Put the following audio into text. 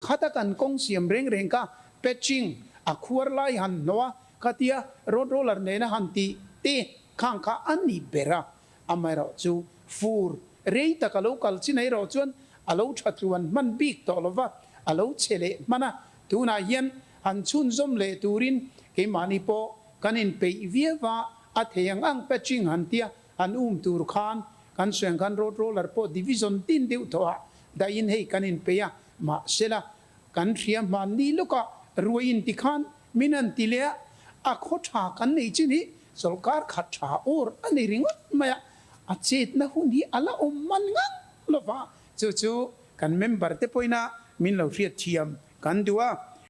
Khata kan kawng siam reng reng kha patching a khuar lai han hnawh a, khatia road roller nena han tih te khang kha a ni ber a. Amaherawhchu fur rei tak a lo kal chin erawh chuan a lo tha tluan hman bik tawh lo va, a lo chhe leh hman a. Tunah hian han chhunzawm leh turin keimahni pawh kan inpeih viau va, a thei ang ang patching han tia han um tur khan kan sawi ang khan road roller pawh division tin deuh thawhah dahin hei kan inpeih a, mahsela kan hria hmanni lawkah ruaiin tikhan min han ti leh a, a khaw tha kan nei chin hi sawrkar khat tha awr a ni ringawt mai a, a chetna hun hi a la awm man ngang lo va, chu chu kan member te pawhin a min lo hriat thiam kan duh a.